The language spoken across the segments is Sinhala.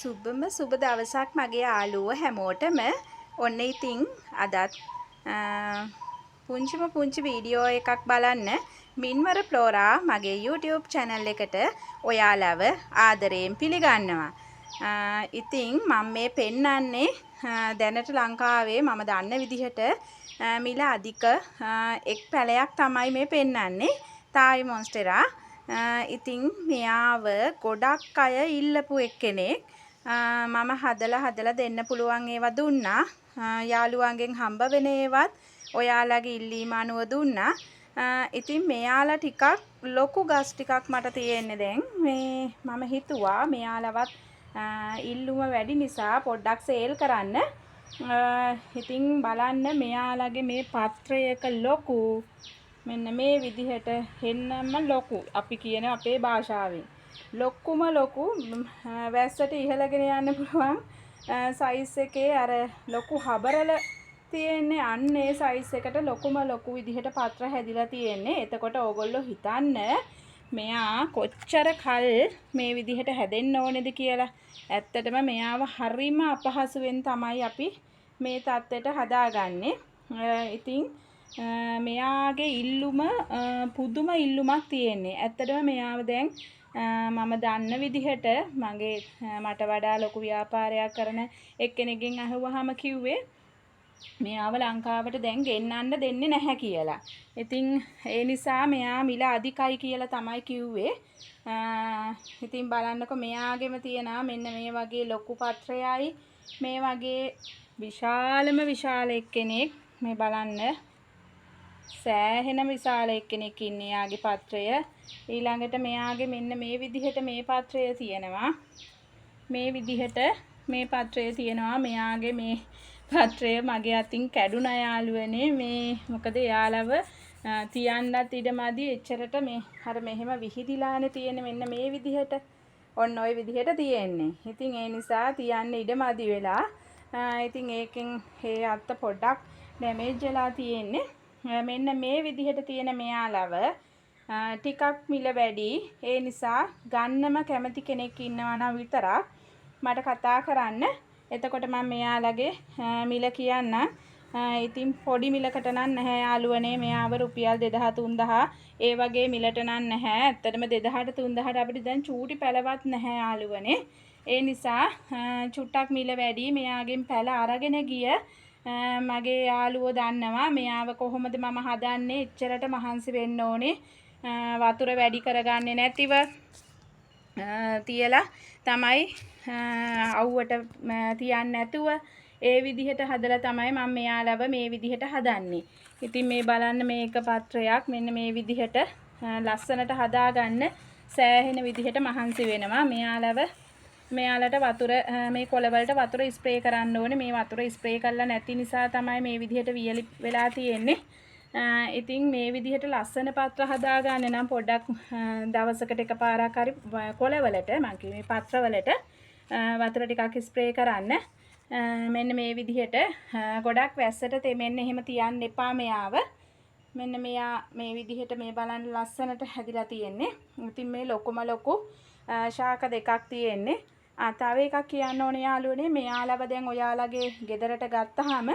සුබම සුබ දවසක් මගේ යාළුවෝ හැමෝටම. ඔන්න ඉතින් අදත් පුංචිම පුංචි වීඩියෝ එකක් බලන්න මින්වර ෆ්ලෝරා මගේ YouTube channel එකට ඔයාලව ආදරයෙන් පිළිගන්නවා. ඉතින් මම මේ පෙන්නන්නේ දැනට ලංකාවේ මම දන්න විදිහට මිල අධික එක් පැලයක් තමයි මේ පෙන්නන්නේ. තායි මොන්ස්ටෙරා. ඉතින් මෙයාව ගොඩක් අය ඉල්ලපු එක්කෙනෙක්. මම හදලා හදලා දෙන්න පුළුවන් ඒවා දුන්නා. යාළුවන්ගෙන් හම්බ වෙන ඒවත් ඔයාලගේ ඉල්ලීම අනුව දුන්නා. ඉතින් මෙයාලා ටිකක් ලොකු ගස් ටිකක් මට තියෙන්නේ දැන්. මේ මම හිතුවා මෙයාලවත් ඉල්ලුම වැඩි නිසා පොඩ්ඩක් සේල් කරන්න. ඉතින් බලන්න මෙයාලගේ මේ පත්‍රයක ලොකු මෙන්න මේ විදිහට හෙන්නම ලොකු අපි කියන අපේ භාෂාවෙන් ලොකුම ලොකු වැස්සට ඉහළගෙන යන්න පුළුවන් සයිස් එකේ අර ලොකු හබරල තියෙන්නේ අන්න ඒ සයිස් එකට ලොකුම ලොකු විදිහට පත්‍ර හැදිලා තියෙන්නේ. එතකොට ඕගොල්ලෝ හිතන්න මෙයා කොච්චර කල් මේ විදිහට හැදෙන්න ඕනේද කියලා. ඇත්තටම මෙයාව හරිම අපහසුවෙන් තමයි අපි මේ තත්ත්වයට හදාගන්නේ. ඉතින් මෙයාගේ ඉල්ලුම පුදුම ඉල්ලුමක් තියෙන්නේ. ඇත්තටම මෙයාව දැන් මම දන්න විදිහට මගේ මට වඩා ලොකු ව්‍යාපාරයක් කරන එක්කෙනෙක්ගෙන් අහුවහම කිව්වේ මෙයාව ලංකාවට දැන් ගෙන්නන්න දෙන්නේ නැහැ කියලා. ඉතින් ඒ නිසා මෙයා මිල අධිකයි කියලා තමයි කිව්වේ. ඉතින් බලන්නකො මෙයාගෙම තියෙනවා මෙන්න මේ වගේ ලොකු පත්‍රයයි මේ වගේ විශාලම විශාල එක්කෙනෙක් මේ බලන්න සෑහෙන විශාල එක්කෙනෙක් ඉන්නේ එයාගේ පත්‍රය. ඊළඟට මෙයාගේ මෙන්න මේ විදිහට මේ පත්‍රය තියෙනවා. මේ විදිහට මේ පත්‍රය තියෙනවා. මෙයාගේ මේ පත්‍රය මගේ අතින් කැඩුනා යාළුවනේ. මේ මොකද එයාලව තියන්නත් ඉඩ මදි. එච්චරට මේ අර මෙහෙම විහිදිලානේ තියෙන්නේ මෙන්න මේ විදිහට. ඔන්න ඔය විදිහට තියෙන්නේ. ඉතින් ඒ නිසා තියන්න ඉඩ මදි වෙලා ඉතින් ඒකෙන් ඒ අත්ත පොඩ්ඩක් ඩැමේජ් වෙලා තියෙන්නේ. මෙන්න මේ විදිහට තියෙන මෙයාලව ටිකක් මිල වැඩි. ඒ නිසා ගන්නම කැමති කෙනෙක් ඉන්නවා නම් විතරක් මට කතා කරන්න. එතකොට මම මෙයාලගේ මිල කියන්නම්. ඉතින් පොඩි මිලකට නම් නැහැ යාළුවනේ. මෙයාව රුපියල් 2000 3000 ඒ වගේ මිලට නම් නැහැ. ඇත්තටම 2000ට 3000ට අපිට දැන් චූටි පැලවත් නැහැ යාළුවනේ. ඒ නිසා චුට්ටක් මිල වැඩි. මෙයාගෙන් පැල අරගෙන ගිය මගේ යාළුවෝ දන්නවා මෙයාව කොහොමද මම හදන්නේ. එච්චරට මහන්සි වෙන්න ඕනේ. වතුර වැඩි කරගන්නේ නැතිව තියලා තමයි අවුවට තියන්නේ නැතුව ඒ විදිහට හදලා තමයි මම මෙයාලව මේ විදිහට හදන්නේ. ඉතින් මේ බලන්න මේක පත්‍රයක් මෙන්න මේ විදිහට ලස්සනට හදාගන්න සෑහෙන විදිහට මහන්සි වෙනවා. මෙයාලව මෙයාලට වතුර මේ කොළ වලට වතුර ස්ප්‍රේ කරන්න ඕනේ. මේ වතුර ස්ප්‍රේ කරලා නැති නිසා තමයි මේ විදිහට වියලි වෙලා තියෙන්නේ. ඉතින් මේ විදිහට ලස්සන පත්‍ර හදාගන්න නම් පොඩ්ඩක් දවසකට එකපාරක් හරි කොළවලට මං කිව්වේ පත්‍රවලට වතුර ටිකක් ස්ප්‍රේ කරන්න. මෙන්න මේ විදිහට ගොඩක් වැස්සට තෙමෙන්න එහෙම තියන්න එපා මෙයාව. මෙන්න මෙයා මේ විදිහට මේ බලන්න ලස්සනට හැදිලා තියෙන්නේ. ඉතින් මේ ලොකුම ලොකු ශාක දෙකක් තියෙන්නේ. තව එකක් කියන්න ඕනේ යාළුවනේ, මෙයාලව දැන් ඔයාලගේ ගෙදරට ගත්තාම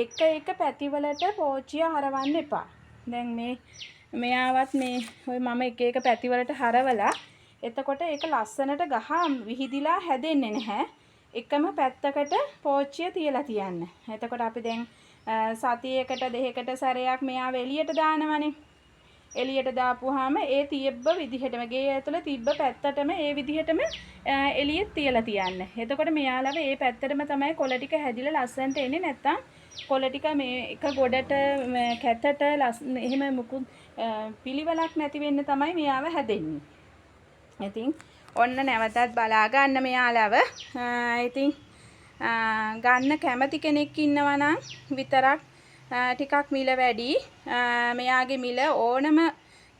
එක එක පැතිවලට පෝච්චිය හරවන්න එපා. දැන් මේ මෙයාවත් මේ ඔය මම එක එක පැතිවලට හරවලා එතකොට ඒක ලස්සනට ගහ විහිදිලා හැදෙන්නේ නැහැ. එකම පැත්තකට පෝච්චිය තියලා තියන්න. එතකොට අපි දැන් සතියකට දෙකකට සැරයක් මෙයාව එළියට දානවනේ. එළියට දාපුවාම ඒ තියබ්බ විදිහටම ගේ ඇතුළේ තිබ්බ පැත්තටම ඒ විදිහටම එළියෙත් තියලා තියන්න. එතකොට මෙයාලව ඒ පැත්තටම තමයි කොළ ටික හැදිලා ලස්සනට එන්නේ. නැත්තම් කොළ ටික මේ එක ගොඩට කැතට එහෙම මුකුත් පිළිවෙලක් නැති වෙන්න තමයි මෙයාව හැදෙන්නේ. ඉතින් ඔන්න නැවතත් බලා ගන්න මෙයාලව. ඉතින් ගන්න කැමති කෙනෙක් ඉන්නවා නම් විතරක් ටිකක් මිල වැඩි. මෙයාගේ මිල ඕනම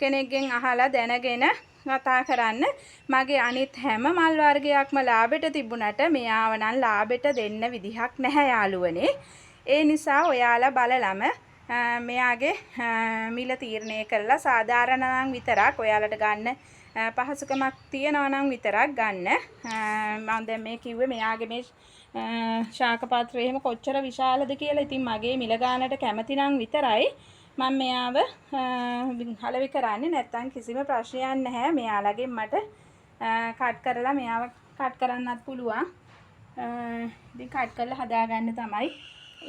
කෙනෙක්ගෙන් අහලා දැනගෙන කතා කරන්න. මගේ අනිත් හැම මල් වර්ගයක්ම ලාභෙට තිබුණට මෙයාව නම් ලාභෙට දෙන්න විදිහක් නැහැ යාළුවනේ. ඒ නිසා ඔයාලා බලලම මෙයාගේ මිල තීරණය කරලා සාධාරණ නම් විතරක් ඔයාලට ගන්න පහසුකමක් තියනවා නම් විතරක් ගන්න. මම දැන් මේ කිව්වේ මෙයාගේ මේ ශාක පාත්‍රය එහෙම කොච්චර විශාලද කියලා. ඉතින් මගේ මිල ගානට කැමති නම් විතරයි මම මෙයාව අලෙවි කරන්නේ. නැත්තම් කිසිම ප්‍රශ්නයක් නැහැ. මෙයාලගෙන් මට කට් කරලා මෙයාව කට් කරන්නත් පුළුවන්. ඉතින් කට් කරලා හදාගන්න තමයි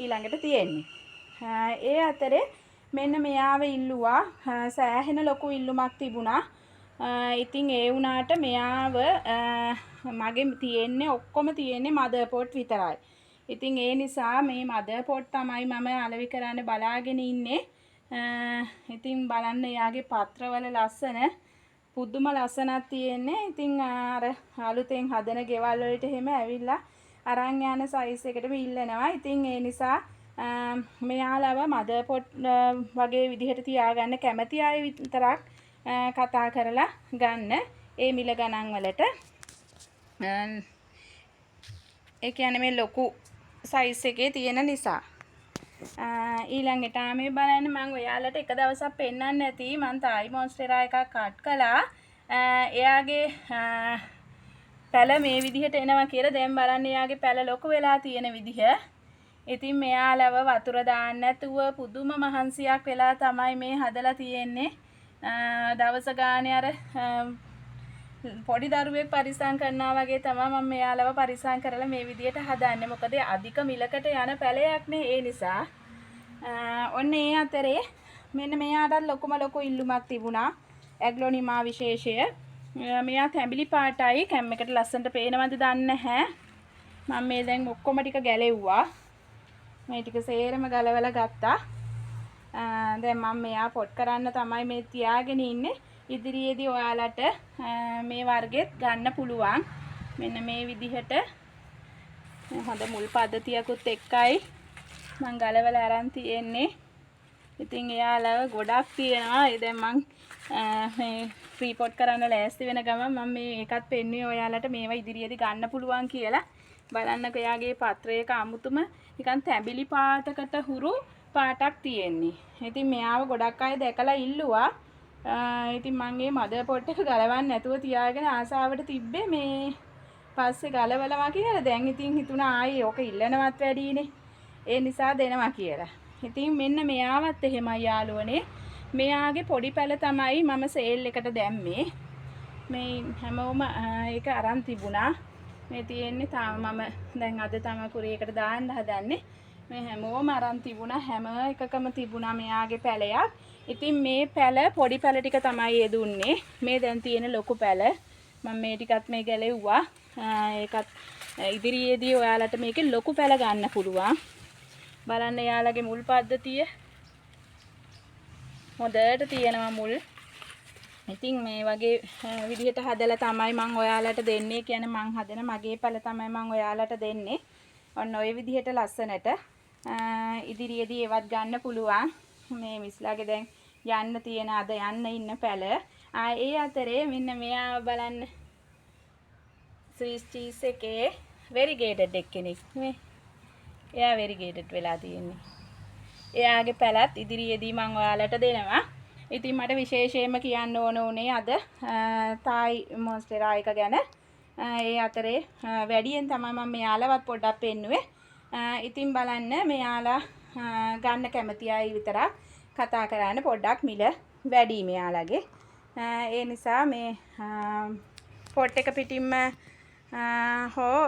ඊළඟට තියෙන්නේ. ඒ අතරේ මෙන්න මෙයාව ඉල්ලුවා. සෑහෙන ලොකු ඉල්ලුමක් තිබුණා. ඉතින් ඒ වුණාට මෙයාව මගේ තියෙන්නේ ඔක්කොම තියෙන්නේ මදර් පොට් විතරයි. ඉතින් ඒ නිසා මේ මදර් පොට් තමයි මම අලෙවි කරන්න බලාගෙන ඉන්නේ. ඉතින් බලන්න එයාගේ පත්‍රවල ලස්සන පුදුම ලස්සනක් තියෙන්නේ. ඉතින් අර අලුතෙන් හදන ගෙවල් වලට එහෙම ඇවිල්ලා අරන් යන සයිස් එකටම ඉල්ලනවා. ඉතින් ඒ නිසා මෙයාලව මදර් පොට් වගේ විදිහට තියාගන්න කැමති අය විතරක් කතා කරලා ගන්න ඒ මිල ගණන් වලට. ඒ කියන්නේ මේ ලොකු සයිස් එකේ තියෙන නිසා. ඊළඟට මේ බලන්න මං ඔයාලට එක දවසක් පෙන්වන්න ඇති මං තායි මොන්ස්ටෙරා එකක් කට් කළා. එයාගේ පැල මේ විදිහට එනවා කියලා. දැන් බලන්න එයාගේ පැල ලොකු වෙලා තියෙන විදිහ. ඉතින් මෙයාලව වතුර දාන්න නැතුව පුදුම මහන්සියක් වෙලා තමයි මේ හදලා තියෙන්නේ. දවස ගානේ අර පොඩි දරුවෙක් පරිස්සම් කරනවා වගේ තමයි මම මෙයාලව පරිස්සම් කරලා මේ විදියට හදන්නේ. මොකද අධික මිලකට යන පැලයක් නේ, ඒ නිසා. ඔන්න ඒ අතරේ මෙන්න මෙයාටත් ලොකුම ලොකු ඉල්ලුමක් තිබුණා. ඇග්ලෝනිමා විශේෂය. මෙයා තැඹිලි පාටයි. කැම් එකට ලස්සනට පේනවද දන්නේ නැහැ. මම මේ දැන් ඔක්කොම ටික ගැලෙව්වා. මේ ටික සේරම ගලවලා ගත්තා. දැන් මම මෙයා පොට් කරන්න තමයි මේ තියාගෙන ඉන්නේ. ඉදිරියේදී ඔයාලට මේ වර්ගෙත් ගන්න පුළුවන්. මෙන්න මේ විදිහට හොඳ මුල් පද්ධතියකුත් එක්කයි මං ගලවලා අරන් තියෙන්නේ. ඉතින් එයාලව ගොඩක් තියෙනවා. ඒ දැන් මං මේ ෆ්‍රී පොට් කරන්න ලෑස්ති වෙන ගමන් මම මේ එකත් පෙන්නුවේ ඔයාලට මේවා ඉදිරියේදී ගන්න පුළුවන් කියලා. බලන්නකෝ එයාගේ පත්‍රයක අමුතුම නිකන් තැඹිලි පාටකට හුරු පාටක් තියෙන්නේ. ඉතින් මෙයාව ගොඩක් අය දැකලා ඉල්ලුවා. ඉතින් මං මේ මදර් පොට් එක ගලවන්න නැතුව තියාගෙන ආසාවට තිබ්බේ මේ පස්සේ ගලවනවා කියලා. දැන් ඉතින් හිතුණා ආයේ ඕක ඉල්ලනවත් වැඩිනේ. ඒ නිසා දෙනවා කියලා. ඉතින් මෙන්න මෙයාවත් එහෙමයි යාළුවනේ. මෙයාගේ පොඩි පැල තමයි මම සේල් එකට දැම්මේ. මේ හැමෝම ඒක අරන් තිබුණා. මේ තියෙන්නේ තාම මම දැන් අද තමයි කුරියකට දාන්න හදන්නේ. මේ හැමෝම අරන් තිබුණා. හැම එකකම තිබුණා මෙයාගේ පැලයක්. ඉතින් මේ පැල පොඩි පැල ටික තමයි ඒ දුන්නේ. මේ දැන් තියෙන ලොකු පැල. මම මේ ටිකත් මේ ගැලෙව්වා. ඒකත් ඉදිරියේදී ඔයාලට මේකේ ලොකු පැල ගන්න පුළුවන්. බලන්න එයාලගේ මුල් පද්ධතිය හොඳට තියෙනවා මුල්. ඉතින් මේ වගේ විදිහට හදලා තමයි මං ඔයාලට දෙන්නේ. කියන්නේ මං හදන මගේ පැල තමයි මං ඔයාලට දෙන්නේ. ඔන්න ඔය විදිහට ලස්සනට ඉදිරියේදී ඒවත් ගන්න පුළුවන්. මේ මිස්ලාගේ දැන් යන්න තියෙන අද යන්න ඉන්න පැල. ඒ අතරේ මෙන්න මෙයාව බලන්න. ස්විස් චීස් එකේ වෙරිගේටඩ් එක්කෙනෙක් නේ. එයා වෙරිගේටඩ් වෙලා තියෙන්නේ. එයාගේ පැලත් ඉදිරියේදී මං ඔයාලට දෙනවා. ඉතින් මට විශේෂයෙන්ම කියන්න ඕන උනේ අද තායි මොන්ස්ටෙරා එක ගැන. ඒ අතරේ වැඩියෙන් තමයි මම මෙයාලවත් පොඩ්ඩක් පෙන්නුවේ. ඉතින් බලන්න මෙයාලා ගන්න කැමති අය විතරක් කතා කරන්න, පොඩ්ඩක් මිල වැඩි මෙයාලගේ. ඒ නිසා මේ පොට් එක පිටින්ම හෝ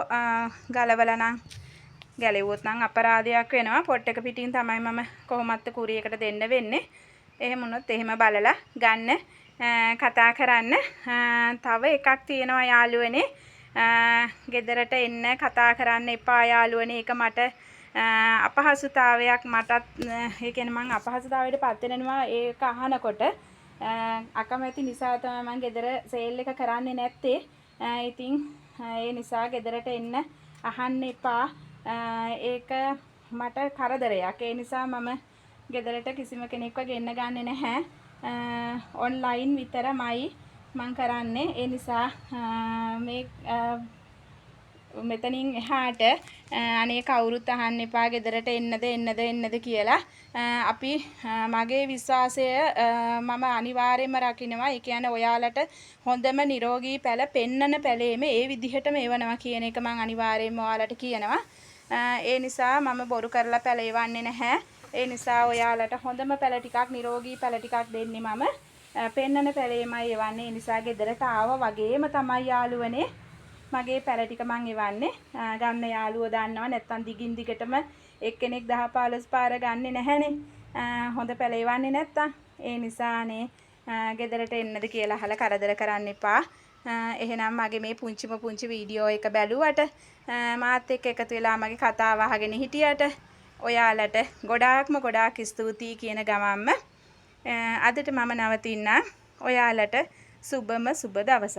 ගලවලා නම් ගැලෙව්වොත් නම් අපරාධයක් වෙනවා. පොට් එක පිටින් තමයි මම කොහොමත් කුරියකට දෙන්න වෙන්නේ. එහෙම වුණොත් එහෙම බලලා ගන්න කතා කරන්න. තව එකක් තියෙනවා යාළුවනේ. ගෙදරට එන්න කතා කරන්න එපා යාළුවනේ. ඒක මට අපහසුතාවයක් මටත් ඒ කියන්නේ මං අපහසුතාවයට පත් වෙනවා ඒක අහනකොට. අකමැති නිසා තමයි මං ගෙදර සේල් එක කරන්නේ නැත්තේ. ඉතින් ඒ නිසා ගෙදරට එන්න අහන්න එපා. ඒක මට කරදරයක්. ඒ නිසා මම ගෙදරට කිසිම කෙනෙක්ව ගෙන්න ගන්නෙ නැහැ. ඔන්ලයින් විතරමයි මං කරන්නේ. ඒ නිසා මේ මෙතනින් එහාට අනේ කවුරුත් අහන්න එපා ගෙදරට එන්නද එන්නද එන්නද කියලා. අපි මගේ විශ්වාසය මම අනිවාර්යයෙන්ම රකින්නවා. ඒ කියන්නේ ඔයාලට හොඳම නිරෝගී පැල පෙන්නන පැලේම ඒ විදිහටම එවනවා කියන එක මං අනිවාර්යයෙන්ම ඔයාලට කියනවා. ඒ නිසා මම බොරු කරලා පැල එවන්නේ නැහැ. ඒ නිසා ඔයාලට හොඳම පැල ටිකක්, නිරෝගී පැල ටිකක් දෙන්නේ මම. පෙන්නන පැලේමයි එවන්නේ. ඒ නිසා ගෙදරට ආවා වගේම තමයි යාළුවනේ මගේ පැල ටික මං එවන්නේ. ගන්න යාළුවෝ දන්නවා, නැත්තම් දිගින් දිගටම එක්කෙනෙක් 10 15 පාර ගන්නෙ නැහැනේ, හොඳ පැල එවන්නේ නැත්තම්. ඒ නිසානේ ගෙදරට එන්නද කියලා අහලා කරදර කරන්න එපා. එහෙනම් මගේ මේ පුංචිම පුංචි වීඩියෝ එක බැලුවට, මාත් එක්ක එකතු වෙලා මගේ කතාව අහගෙන හිටියට ඔයාලට ගොඩාක්ම ගොඩාක් ස්තුතියි කියන ගමන්ම අදට මම නවතින්නම්. ඔයාලට සුබම සුබ දවසක්.